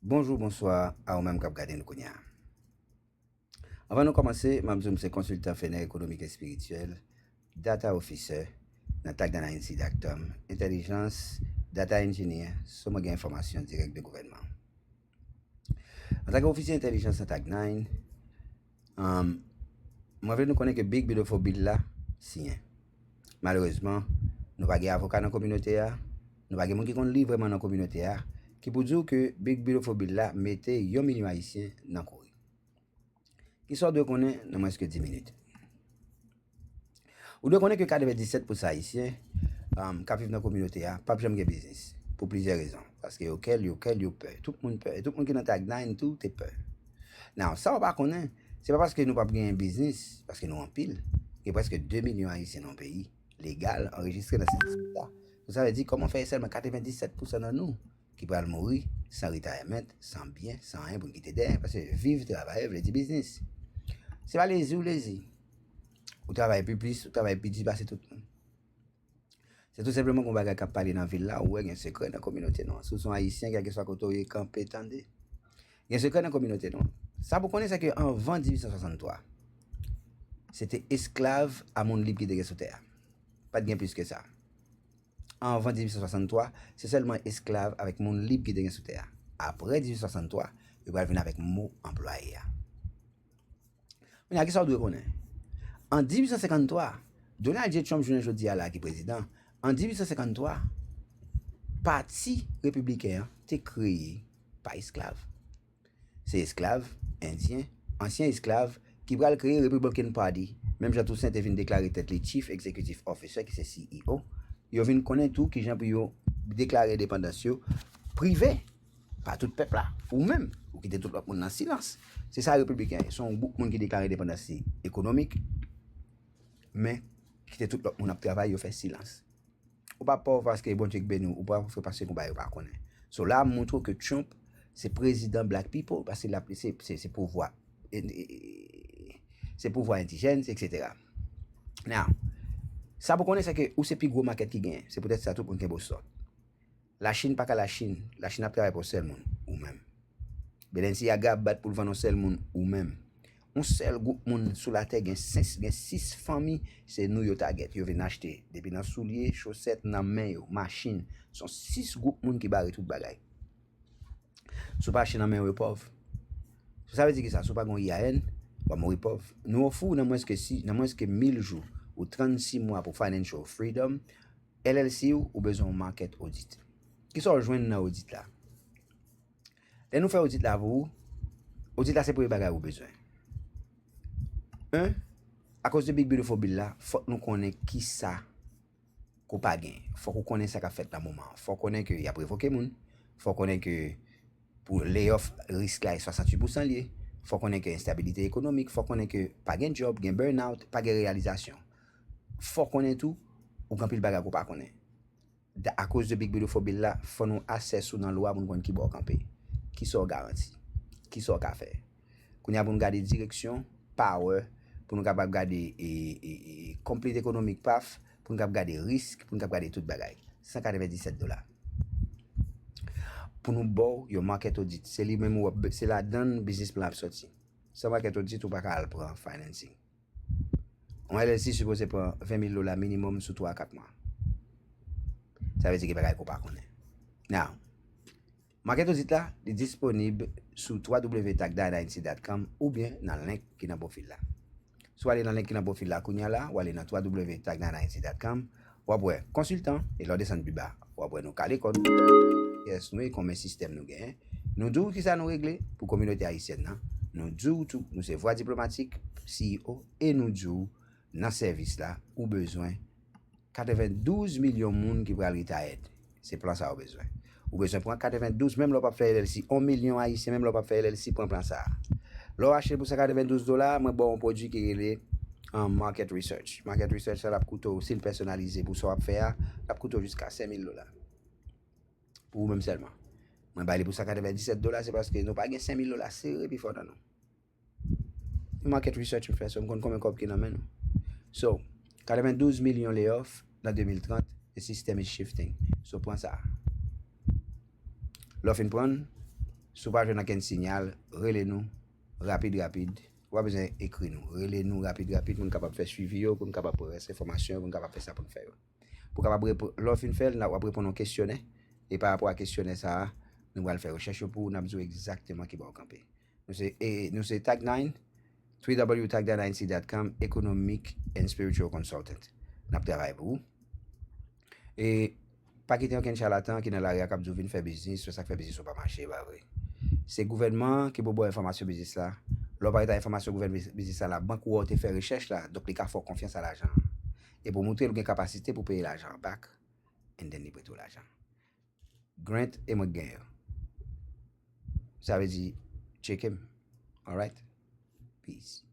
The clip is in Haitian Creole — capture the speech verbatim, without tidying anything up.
Bonjou, bonswa a ou menm k ap gade nou kounye a. Anvan nou kòmanse, m ap di w m se konsiltan Fener ekonomik espirityèl, data officer nan tag nine I N C dot com, entèlijans, data engineer, sou mwen gen enfòmasyon dirèk de gouvènman. Antanke ofisye entèlijans nan tag nine, um, mwen vle nou konnen ke Big Beautiful Bill la siyen. Malerezman, nou pa gen avoka nan kominote a, nou pa gen moun ki konn li vrèman nan kominote a, ki pou di w ke Big Beautiful Bill la mete yon milyon Ayisyen nan kouri. Kisa w dwe konnen nan mwens ke dis minit? Ou dwe konnen ke katrevenndisèt pousan Ayisyen, um, k ap viv nan kominote a p ap janm gen biznis, pou plizyè rezon. Paske yo kèl, yo kèl, yo pè. Tout moun pè. Tout moun ki nan tag nine tou te pè. Now, sa w pa konnen, se pa paske nou p ap genyen biznis, paske nou anpil. Gen prèske de milyon Ayisyen nan yon peyi legal, anrejistre nan sèvis leta. So, sa vle di, kòman fè e sèlman katrevenndisèt pousan nan nou ki pral mouri san retirement, san byen, san anyen pou n kite dèyè, paske viv travay vle di biznis. Se pa lezi ou lezi. Ou travay pi plis, ou travay pi di pase tout moun. Se tou senpleman yon bagay k ap pale nan vil la, ou wè gen sekrè nan kominote nou an. Si w se yon Ayisyen, kèlkeswa kote w ye, kanpe, tande. Gen sekrè nan kominote nou an. Sa pou konnen, se ke anvan dizuit san swasanntwa, se te esklav a moun lib ki te gen sou tè a. Pa t gen plis ke sa. Anvan dizuit san swasanntwa, se sèlman esklav avèk moun lib ki te gen sou tè a. Apre dizuit san swasanntwa, yo pral vin avèk mo anplwaye a. Kounye a, kisa w dwe konnen? An dizuit san senkanntwa, Donald J. Trump jounen jodi a la ki prezidan, an dizuit san senkanntwa, Pati Repibliken an te kreye pa esklav. Se esklav, endyen, ansyen esklav, ki pral kreye Republican Party, menm jan Toussaint te vin deklare tèt li Chief Executive Officer, ki se C E O. Yo vin konnen tou kijan pou yo deklare endepandans yo prive pa tout pèp la. Ou menm, ou kite tout lòt moun nan silans. Se sa repibliken an ye. Se yon gwoup moun ki deklare endepandans li ekonomik, men kite tout lòt moun ap travay, yo fè silans. Ou pa pòv paske Bondye k beni w, ou pa pòv paske konpa yo pa konnen. So la, m montre w ke Trump se prezidan black people, paske l ap, se, se, se pouvwa, e, e, e, se pouvwa endijèn, etsetera. Now, sa pou konnen, se ke ou se pi gwo makèt ki genyen. Se poutèt sa tout moun kenbe w sòt. Lachin pa ka Lachin. Lachin ap travay pou yon sèl moun, ou menm. Balenciaga ap bat pou l vann yon sèl moun, ou menm. Yon sèl gwoup moun sou latè gen sis, gen sis fanmi, se nou yo target. Yo vin achte. Depi nan soulye, chosèt, nan men yo, machin. Se yon sis gwoup moun ki bare tout bagay. Si w pa achte nan men yo, yo pòv. So, sa vle di ki sa? Si w pa gen yon I A N, w ap mouri pòv. Nou ofri w nan mwens ke si, nan mwens ke mil jou, ou trannsis mwa pou financial freedom, L L C ou, ou bezwen yon market audit. Kisa w jwenn nan odit la? Lè nou fè odit la pou ou, odit la se premye bagay ou bezwen. En, akoz de Big Beautiful Bill la, fòk nou konnen kisa ke w pa gen. Fòk ou konnen sa k ap fèt nan moman an. Fòk ou konnen ke y ap revoke moun. Fòk ou konnen ke pou layoff, risk la e swasanntuit pousan l ye. Fòk ou konnen ke enstabilite ekonomik. Fòk ou konnen ke pa gen djòb, gen burnout, pa gen reyalizasyon. Fòk ou konnen tou, ou gen anpil bagay ke w pa konnen. Da-, akoz de Big Beautiful Bill la, fò nou assess ou nan lwa pou n konn ki bò w kanpe. Kisa w garanti? Kisa w ka fè? Kounye a pou n gade direksyon, power, pou nou kapab gade, e, e, e, complete economic path, pou n kapab gade risk, pou n kapab gade tout bagay. San katrevenndisèt dola. Pou nou ba w yon market audit, se li menm w ap, se ladan l business plan ap sòti. San market audit, ou pa ka al pran financing. Yon L L C sipoze pran ven mil dola minimòm sou twa a kat mwa. Sa vle di gen bagay ke w pa konnen. Now, market audit la, li disponib sou w w w tag nine I N C dot com oubyen nan link ki nan pwofil la. Si w ale nan link ki nan pwofil la kounye a la, w ale nan w w w tag nine I N C dot com, w ap wè konsiltan, e lè w desann pi ba, w ap wè nou kale kòd. Yes, nou e konbyen sistèm nou genyen. Nou di w kisa nou regle pou kominote ayisyèn nan. Nou di w tou, nou se vwa diplomatik, C E O, e nou di w nan sèvis la, ou bezwen katrevendouz milyon moun ki pral retired. Se plan sa ou bezwen. Ou bezwen pran katrevendouz, menm lè w p ap fè L L C yon milyon ayisyen, menm lè w p ap fè L L C, pran plan sa a. Lè w achte pou san katrevendouz dola, mwen ba w yon pwodui ki rele, um, Market Research. Market Research sa, l ap koute w, si l pèsonalize pou sa w ap fè a, l ap koute w jiska senk mil dola. Pou ou menm sèlman. Mwen bay li pou san katrevenndisèt dola, se paske nou pa gen senk mil dola sere pi fò nan nou. Market research m fè, so m konn konbyen kòb ki nan men nou. So, katrevendouz milyon layoff nan de mil trant, the system is shifting. So, pran sa. Lè w fin pran l, Si w pa jwenn ankenn sinyal, rele nou rapid rapid. Ou pa bezwen ekri nou. Rele nou rapid rapid pou n kapab fè swivi yo, pou n kapab pran rès enfòmasyon yo, pou n kapab fè sa pou n fè yo. Pou w kapab repo- lè w fin fè l, n ap- w ap reponn yon kesyonè. E pa rapò a kesyonè sa a, nou pral fè rechèch yo pou ou, n ap di w egzakteman ki bò w kanpe. Nou se, e, nou se Tag Nine, www.tagninec.com, Economic and Spiritual Consultant. N ap travay pou ou. E pa kite okenn chalatan ki nan lari a k ap di w vin fè biznis, se sa k fè biznis ou pa mache, e pa vre. Se gouvènman an ki pou ba w enfòmasyon biznis la. Lè w parèt ak enfòmasyon gouvènman biznis la, la bank ou wè w te fè rechèch la, donk li ka fè w konfyans a lajan an. E pou montre l ou gen kapasite pou peye lajan an back, and then li prete w lajan. Grant e mwen k genyen yo. Sa vle di, tcheke m. Alright? Peace.